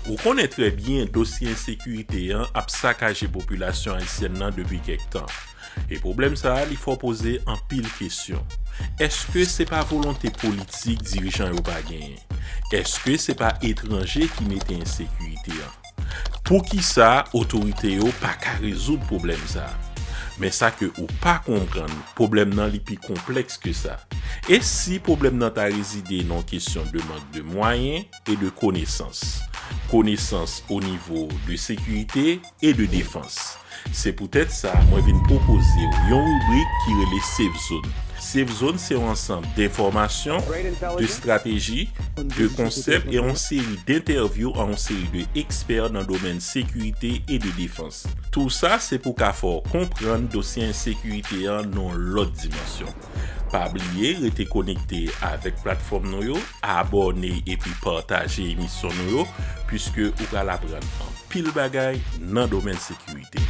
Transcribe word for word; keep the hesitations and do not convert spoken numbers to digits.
Ou konnen trè byen dosye ensekirite an ap sakaje popilasyon ayisyèn nan depi kèk tan. E pwoblèm sa a, li fè w poze anpil kesyon. Èske se pa volonte politik dirijan yo pa genyen? Èske se pa etranje ki mete ensekirite an? Poukisa otorite yo pa ka rezoud pwoblèm sa a? Men sa ke ou pa konprann, pwoblèm nan li pi konplèks ke sa. E si pwoblèm nan ta rezide nan kesyon de mank de mwayen e de konesans? Konesans o nivo de sekirite e de defans. Se poutèt sa, mwen vin pwopoze w yon ribrik ki rele Safe Zone. Safe Zone se yon ansanm denfòmasyon, de estrateji, de konsèp e yon seri dentèvyou a yon seri de ekspè nan domèn sekirite e de defans. Tou sa, se pou ka fè w konprann dosye ensekirite an nan yon lòt dimansyon. Pa bliye rete konekte avèk platfòm nou yo, abòne epi pataje emisyon nou yo, piske ou pral aprann anpil bagay nan domèn sekirite.